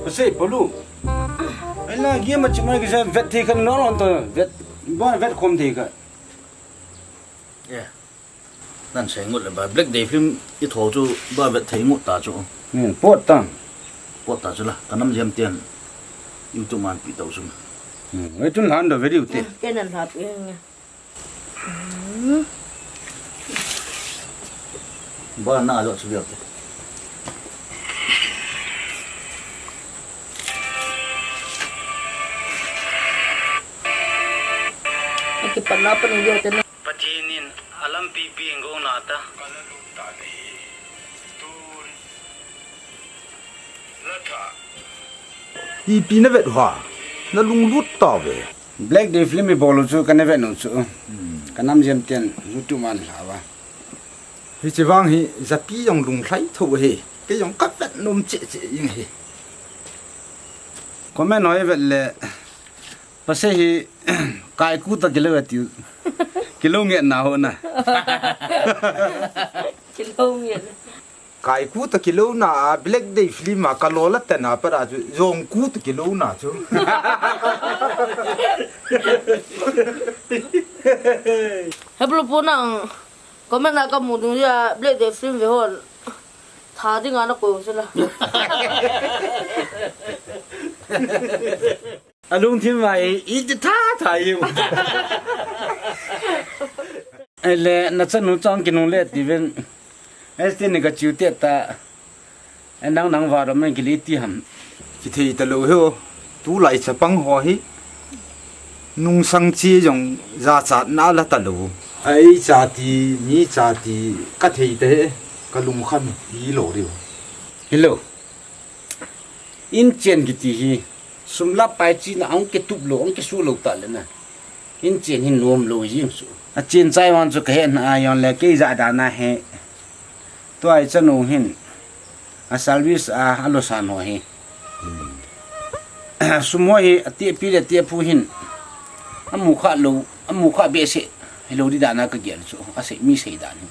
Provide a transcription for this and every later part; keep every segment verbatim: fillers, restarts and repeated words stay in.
Pasei, Palu. Ai la, game a chimai kisa vet thei khan no lon to. Vet, ba vet khom thei kha. Yeah. Nan sei ngut le ba Black Day film i tho chu ba vet thei ngut ta chu. Hmm, pot tang. Pot ta chu la. Ka nam liam tian YouTube man pi tau chu. Hmm, ai tun han do video te. Ke nan ha pi nge. Ba na lo chu viau te. Aki panna pan viau te na. Pathen in a lampi pi go na ta. Ipi na vet ha, na lunglut ta ve. Black Day film i bol u chu ka na vet u chu. Hmm. Ka nam liam tian YouTube man la va. Hiche vang hi japi jong lunglhai tho he. Kei jong ka vet nom che che jing he. Comment hoi vet le. Pasei hi kai ku ta kilo tiu. Kilo nge na ho na. Kilo nge. Kai ku ta kilo na a Black Day film a ka lo la ta na pa da chu jong ku ta kilo na chu. Heblo po na comment na ka mu dung ya Black Day film ve hon. Tha ding a na ko se la. A lungthim vai i ti tha tha i. Ele na chanu chang ki nung le ti ven. Este ni ka chiu te ta. Endang nang va ro men ki li ti ham. Ki thei ta lo he o. Tu lai chapang ho hi. Nung sang chi jong ja chat na la ta lo. Ai cha ti, mi cha ti, ka thei te he. Ka lung khan i lo ri o. Hello. Inchen kiti hi, sum le pai china ahung kitup lou, ahung kisu lou ta le na. Inchen hi nom lou jing chu. Achen chai vang chu ka he na a jong le kei ja dan a he. Tua i chanu hin, a service a, a lo san ho hi. Sum ho hi, a te pi le te pu hin. A mu kha lou, a mu kha be se. Hi lou di dan a ka gel chu, a sei mi sei dan hi.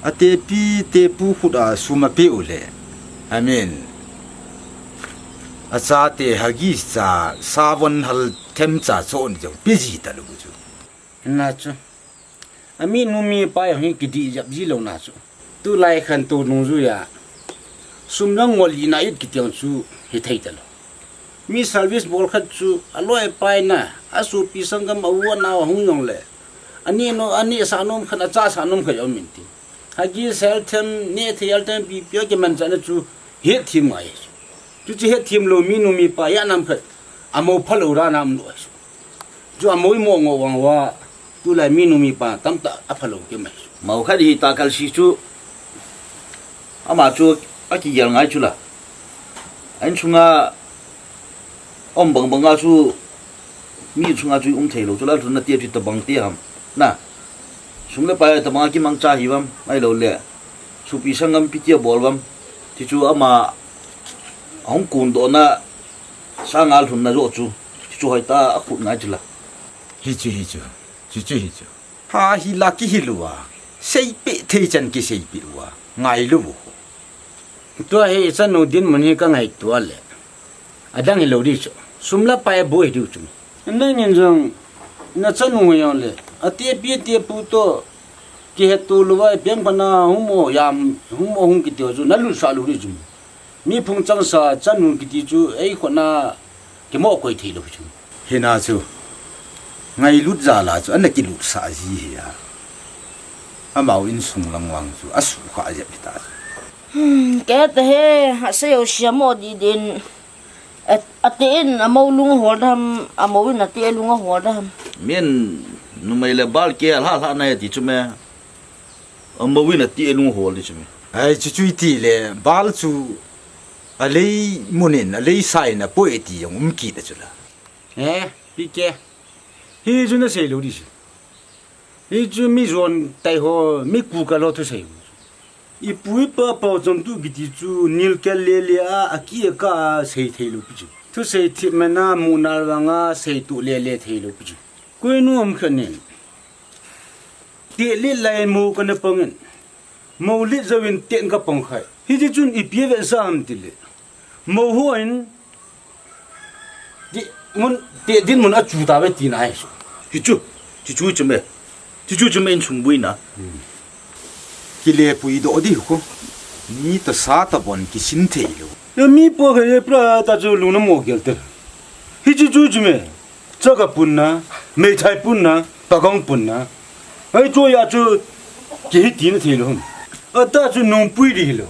A te pi te pu khut a sum a pe u le. I mean, a cha te hagi cha, savon hal them cha cho ni jong pe ji ta lou chu. Na chu. A mi nu mi pa jong hi ki di jap ji lou na chu. Tu lai khan tu nung ju ya. Sum lang ngol i na it ki tiang chu hi thei ta lou. Mi service bol khat chu a loi pai na, a supi sanggam a u a nao a hung jong le. Ani no, ani sa nom khat, a cha sa nom khat jong min ti. Hagi sel them, ne thei al them pi pi a ki man cha na chu het thim ngai. Chu chu het thim lou mi nu mi pa ya nam khat. A mo pha lou ra nam lou. Chu a mo i mo ngo vang va. Tu lai mi nu mi pa tam ta a pha lou ki mai. Mau khat hi ta kal si chu. Ama chu a ki gel ngai chu la. Ain chunga om bang bang a chu mi chunga chu um thei lou chu la lhun na ti chu ta bang ti ham. Na. Sum le pai ta bang a ki mang cha hi vam. Ai lo le. Supi sanggam pi ti a bol vam. Ti chu ama a hung kun do na. Sa ngal lhun na jo chu. Ti chu hoi ta a khut ngai chu la. Hi chu, hi chu. Chu chu hi chu. Ha hi la ki hi lou a. Sei pe thei chan ki sei pe u a. Ngai lou u. Tua hi i chanu dinmun hi ka ngai tua le. A dang hi lou di chu. Sum le pai a bu hi diu chu. Nang in jong na chanu jong le. A te pi te pu to. Ki het tu lou a i piang pa na hung mo yam, hung mo hung ki ti chu. Na lut sa lou di chu. Mi phung chang sa chanu kiti chu ei khona kimo koi thei lou chu. Hina chu. Ngailut jal a chu ana kilut sa ji hi a. Amau insung lang vang chu a su kha jep hi ta. Hmm, ke te he, a se yo sia mo di din. A, a te in a mo lung hol dam, a mo in a te lung hol dam. Min numei le bal ke la la na ti chu me. A mo in a te lung hol di chu me. Ai chu chu i ti le bal chu a lei mun in, a lei sa in a poi ti jong um kit a chu la. Eh, P K. Hi chu na sei lou di chu. Hi chu mi jon tai ho, mi ku ka lo thu sei. I pu i pa pau chom tu kiti chu nil ke le le a, a ki a ka sei thei lou pi chu. Thu sei thi me na mu nal vang a sei tu le le thei lou pi chu. Koi nu am kha nen. Te le lai mo ka na pang in. Mo le zo in ten ka pang khai. Hi ti chun i pi ve sa am ti le. Mo ho in Mun te din mun a chu ta ve ti na ai. Hichu, hichu chu me. Hichu chu me insung buina. Kile pui do di ko. Mi ta sa ta bon kisin thei lo. Ya mi po ke pra ta chu lu na mo gel te. Hichu chu chu me. Cha ka pun na, mei thai pun na, pa kong pun na. Ai chu ya chu ki hi ti na thei lo. A ta chu nung pui di lo.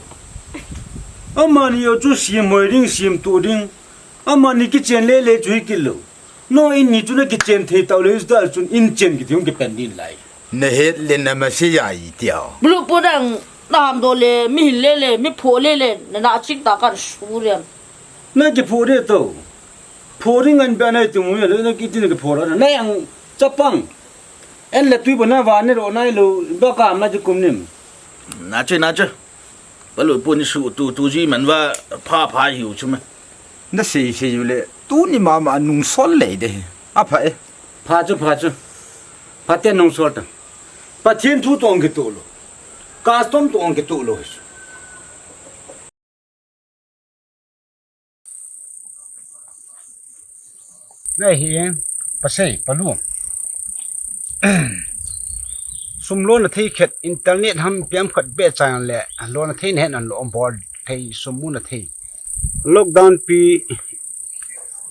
Amani yo chu sim hoi ding, sim tu ding. Amani kichen le le chu hi kilo. No in ni chu na kichen thei tau le, is da chun in chen ki tiung ki pen din lai. Na het le na ma se ya i tia. Bulu po dang na ham do le, mi hin le le, mi pho le le, na na chik ta kan su riam. Na ki pho de to. Pho ri ngan ba na tu mu ya le, na ki tin ki pho ra. Na yang chapang. En le tui bo na va ne ro nai lo, ba ka ma ji kum nim. Na che, na che. Palu pun su tu tu ji man va pha pha hiu chu ma. Na sei sei u le, tuni mama nung sol lei de. A pha e. Pha chu, pha chu. Pha te nung sol ta. Pathen thu tong ke tu lo. Custom tong ke tu lo. Nei hi, pasei, palu. Sum lona thei khat, internet ham piam khat be chan le, lona thei na hen an lo bol thei, sum mu na thei. Lockdown pi,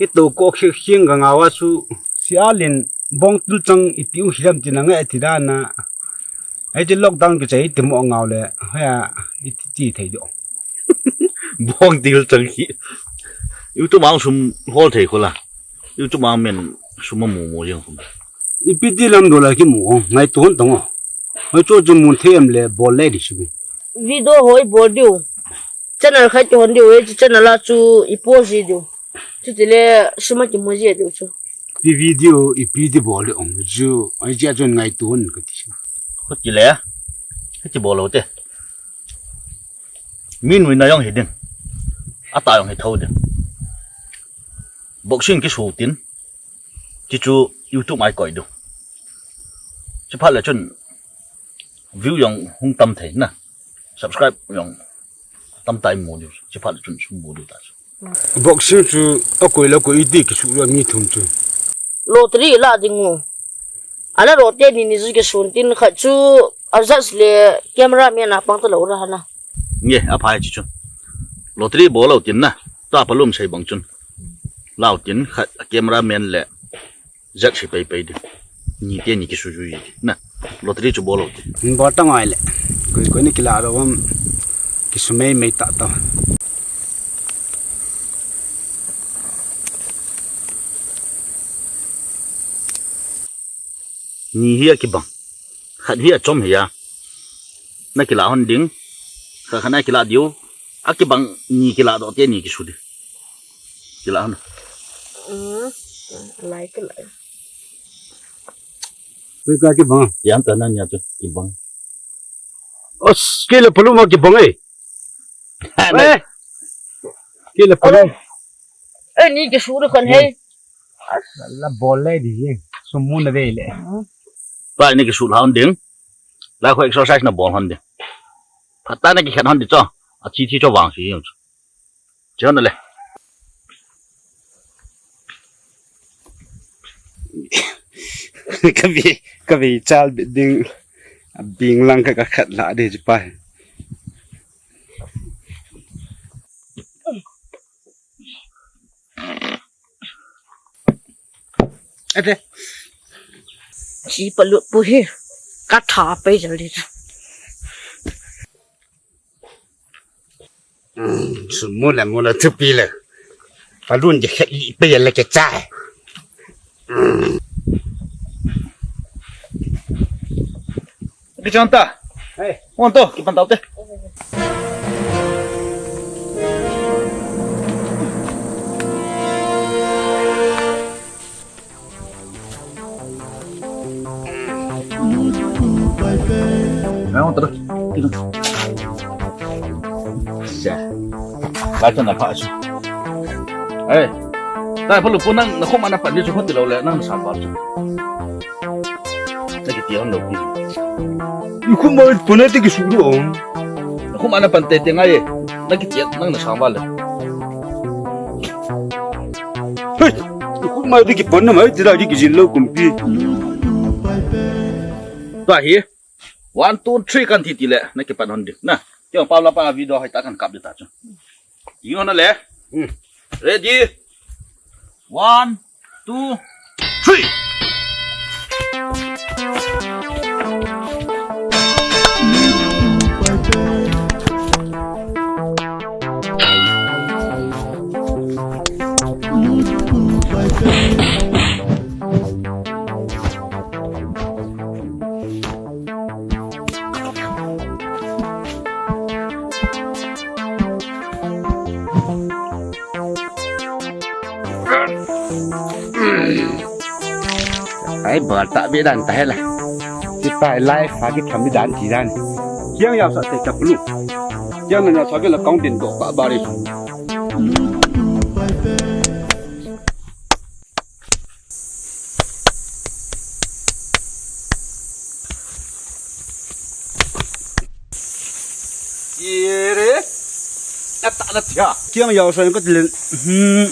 i to ko khi khiang ga ngawa chu. Si alin, bong tul chang i tiu hiram ti na ngai ti da na. Ai ti lockdown ki chai ti mo ngau le, haya, i ti ti thei do. Bong til chang hi. YouTube ang sum hol thei ko la. YouTube ang men sum mu mu jeng ko. Ipi ti lam do la ki mu, ngai tu hon tong o. Hoi cho chu mun thei em le bol le di su. Video hoi bol diu. Channel khai tu hon diu, e channel a chu i post diu. Chu ti le sum a ki mu je diu chu. Ti video ipi ti bol le ong chu. Ai cha chun ngai tu hon ka ti su. Ko ti le. Ti bol lo te. Min wi na yong hi ding. A ta yong hi tho ding. Boxing ki su tin. Chi chu YouTube ai koi du. Chi phat le chun view yong hung tam thei na. Subscribe yong tam tai mu du. Chi phat le chun sum bu du ta. Boxing chu a koi la koi i ti ki su lo mi thum chu. Lottery la ding u. Ana ro te ni ni zu ki sun tin khat chu a judge le camera man a pang ta lo ra hana. Nge, a phai chi chun. Lottery bol lo tin na. Ta pa lum sei bang chun. Lau tin khat a camera man le judge si pei pei di. Ni te ni ki su ju yi di. Na. Lottery chu bol lo tin. Bol ta ngai le. Koi koi ni ki la ro bam ki su mei mei ta ta. Ni hi a kibang. Khat hi a chom hi a. Na kila hon ding. Khat khat na kila diu. A kibang ni kila do te ni kisu di. Kila hon. Mm, lai kila. Koi ka kibang. Yan ta na ni a tu kibang. Os, kila palu ma kibang eh. Eh. Kila palu. Eh, ni kisu di kan hei. La bol le di ye. Sum mu na ve le. Pa ni kisu la hon ding. La ko exercise na bol hon ding. Phat ta na ki khen hon di cho. A chi chi cho vang si. Chi hon le. Ka ve, ka ve chal bit ding. A bing lang ka, ka khat la di chi pa. Ate. Chi palut pu hi. Ka tha pe jal di. Mm, su mu la mu la tu pi la. Palun je khet li pe la ke cha. Mm. Ki chon ta. Hey. Won to, ki pan tau te. Nang terus. Sa. Baca na pa su. Eh. Ta pa lu pu nang na khum ana pan di chu khut lo le nang sa ba chu. Na ki ti hon lo pi. Ni khum ba pu na ti ki su ro. Na khum ana pan te te ngai. Na ki ti nang na sa ba le. Hey. Kumai di kipon na mai, tira di kijin lo kumpi. Tua hi. One, two, three kan ti ti le, na kipan hon di. Na, kei pa la pa video hai ta kan kap di ta chu. Ino na le. Hmm. Ready? One, two, three. Ai, bol ta be dan ta hela. Ti pa live ha ki tham dan ti dan. Kiang ya sa te ta plu. Kiang na sa ke la kong tin to pa ba ri. Ere, ata na tia. Kiang yau sa ka tilen. Hmm.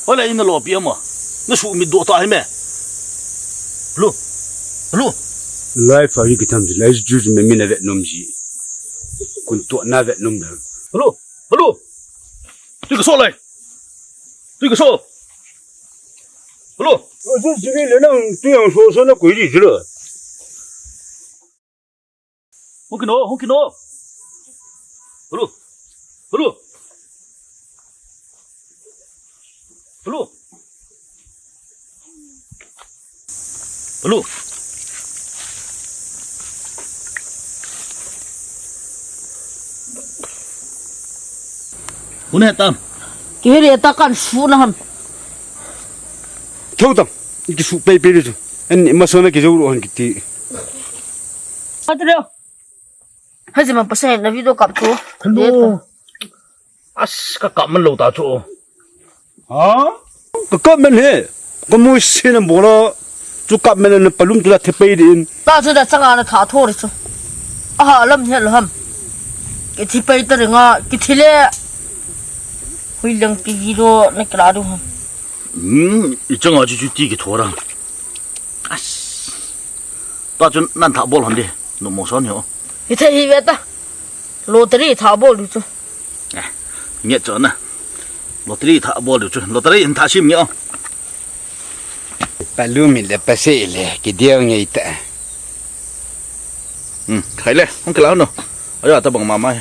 Hoilai in na lopi ama. Na sumit doh ta hi me. Hello. Hello. Live a hi kitham ji. Live ju ji me mi na vet nom ji. Kun to na vet nom da. Hello. Hello. Tui ka so lai. Tui ka so. Hello. Asu sini le nang tu yang so so na kui di jilo. Hung kino, hung kino. Hello. Hello. Hello. Hello. Hune tam. Kiri ta kan su na ham. Thou tam. Iki su pei pei di chu. En ni ma so na ki jo ru han ki ti. Patrio. Haji man pasai na video kap chu. Hello. As ka kap man lo ta chu. Ha? Ka kap man he. Ka mu sin na bola. Chu kap man na palum tu la the pei din. Ta chu da changa na tha tho ri chu. Aha lam he lo ham. Ki thi pei ta ri nga ki thi le. Hui lang ki gi do na kla du ham. Hmm, i changa chu chu ti ki tho ra. As. Ta chun nan tha bol hon di. Nu mo son hi o. Hi thei hi ve ta. Lottery tha bol du chu. Eh, nge cho na. Lottery tha bol du chu. Lottery in tha sim nge o. Palumi le pasai le ki deu nge ta. Hmm, khai le. Hung kila no. Ayo ta bang mama.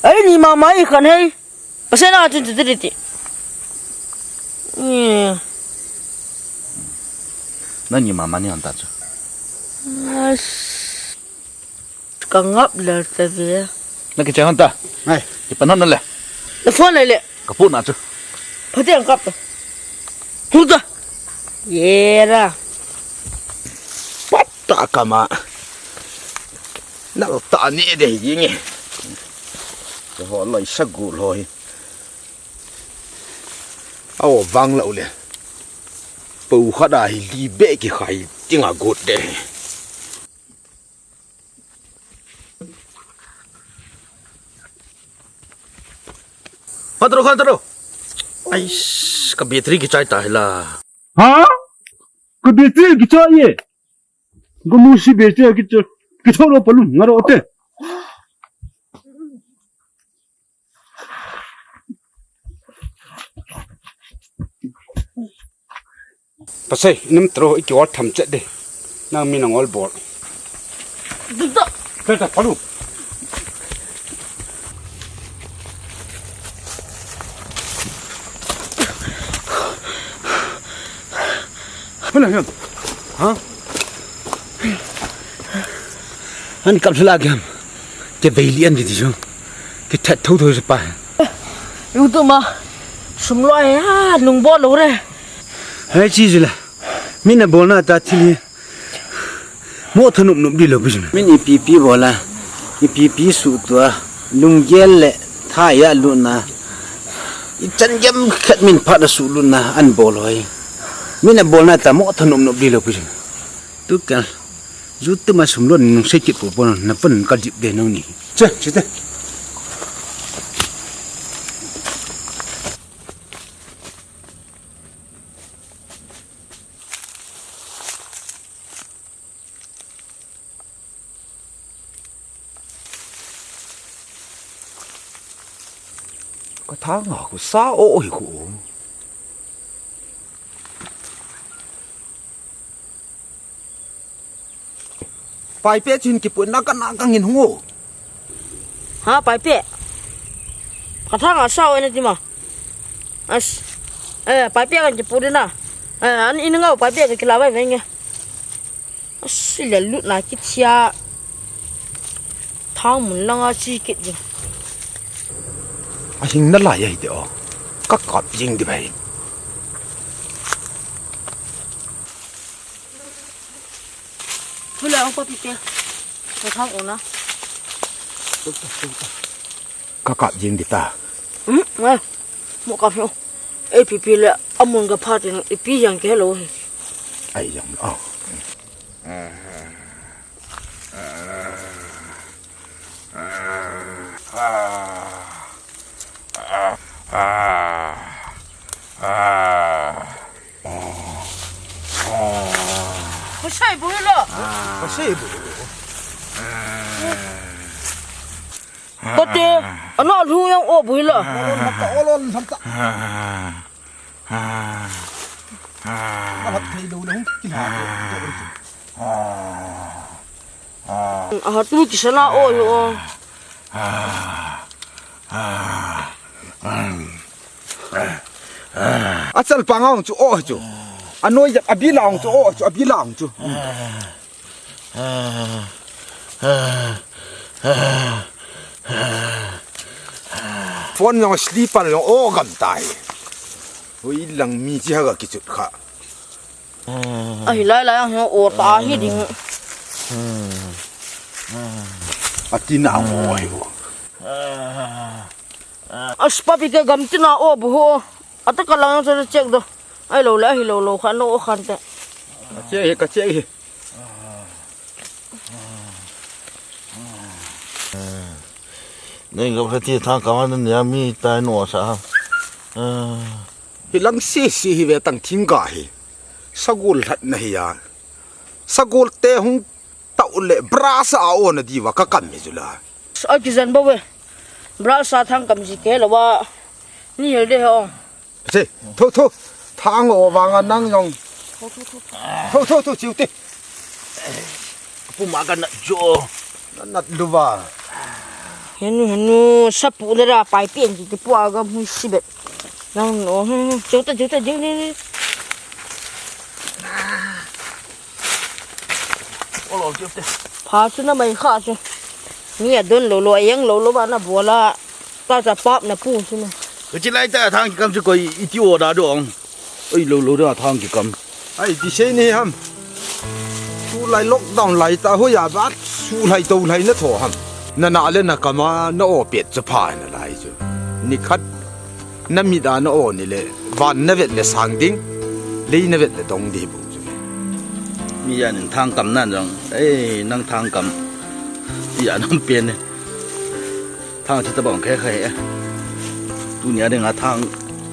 Ai ni mama i khan hei. Pasai na chun chu ti ti. Ni. Na ni mama ni an ta chu. As. Ka ngap le ta ve. Na ki che hon ta. Ai. Ki pan hon le. Na phone le. Ka pu na chu. Pha te ang kap. Hu ta. Ye ra. Pat ta ka ma. Na ta ni de yi nge. Ho loi sa gu loi. Aw vang lo le. Pau khat a hi li be ki khai ting a got de. Khan taro, khan taro. Ai, ka battery ki chai ta hi la. Ha? Ka battery ki chai ye. Ka mu si battery ki chai. Ki chai lo palum, nga ro te. Pasai, nim tro, iki ol tham chet de. Nang mi nang ol bol. Duk duk. Kata, palu. Huna hiam. Ha? An kap sula kiam. Ke veili an di di jong. Ki that tho tho sa pa. Yu tu ma. Sum lo ai ha nung bol lo re. Hai chi jila. Min na bol na ta thil hi. Mo thanop nop di lo pi jing. Min ipi pi bola. Ipi pi sutua. Lunggel le tha ya luna. Ichan gem khat min phat a suluna an bol hoi. Min a bolna ta mo thanop nop di lo pi jing. Tukal. Ju te ma sum lon nung se kit pu pon na pon ka dip de no ni. Che, che te. Ka thang a khu sa o hi khu. Paipe chin kipu na ka na ka ngin hung o. Ha, Paipe. Ka thang a sa o na ti ma. As. Eh, Paipe kan kipu de na. Eh, an in ngau Paipe ka kila vai venge. Asi le lut na kit sia. Thang mun langa chi kit jing. A hing na lai ai de o. Ka kap jing di bai. Hula ang papi te. Ka thang una. Ka kap jing di ta. Hmm? Eh. Mo kap ho. Ei pipi le amun ka phat in ipi yang ke lo hi. Ai yang. Oh. Pasai bu lo. Pasai bu. Kate, ana lu yang o bu lo. Olon, olon, samta. Ahat thei lou le hung kila. Ahat tu kisana o yo. Achal panga hung chu o chu. Anoi jat abila hung chu o chu abila hung chu. Phone jong slipper jong o gam tai. Hoi lang mi chi ha ga kichut kha. Ahi lai lai ang o ta hi ding. Ati na o ai o. As papi ke gam tina o bu ho. Ata ka lang sa check do. Ai lo le hi lo lo khan lo khan te. Ka check hi, ka check hi. Nei gam kha ti thang ka man nia mi tai no sa. Hi lang si si hi ve tang thing ka hi. Sagol lhat na hi ya. Sagol te hung tau le brasa a o na di wa ka kam hi jula. A kijan ba we. Brasa thang kam ji ke la wa. Ni hel de ho. Che, tho, tho. Thang o vang a nang jong. Tho, tho, tho, chiu te. Pu ma ka nat jo. Na nat lu va. Henu, henu, sapu le ra pai pen ji te pu a ga mu si bet. Nang no, hmm, chiu te, chiu te, jing, jing, jing. Olo, chiu te. Pha chu na mai kha chu. Ni a don lo lo, a yang lo lo ba na bola. Ka cha pap na pu chu na. Ka chi lai ta thang ki kam chu koi iti o da dong. Oi lo lo da thang ki kam. Ai, ti sei ni ham. Su lai lockdown lai ta ho ya ba su lai to lai na tho ham. Na na le na kama na o pet chu pha na lai chu. Ni khat na mi da na o ni le van na vet le sang ding. Lei na vet le dong di bu chu. Mi ya nin thang kam nan jong. Ei, nang thang kam. Ya nam pen ne. Thang chu tabang khe khe e. Tunia dinga thang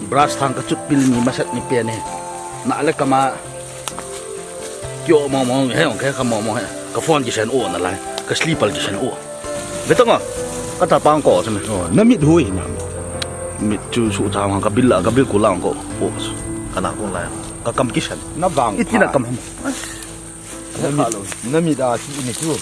brush thang ka chut pil ni masat ni pen e. Na le kama. Kio mo mo he ong khe kha mo mo he. Ka phone kisen o na lai. Ka slipper kisen o. Ve tong a. Ka ta pang ko chu me. Oh, na mit hui na. Mit chu su thang ka bil la ka bil ku lang ko. O. Ka na ko lai. Ka kam kisen. Na vang. Iti na kam ham. Na mit, na mit a ki ni chu.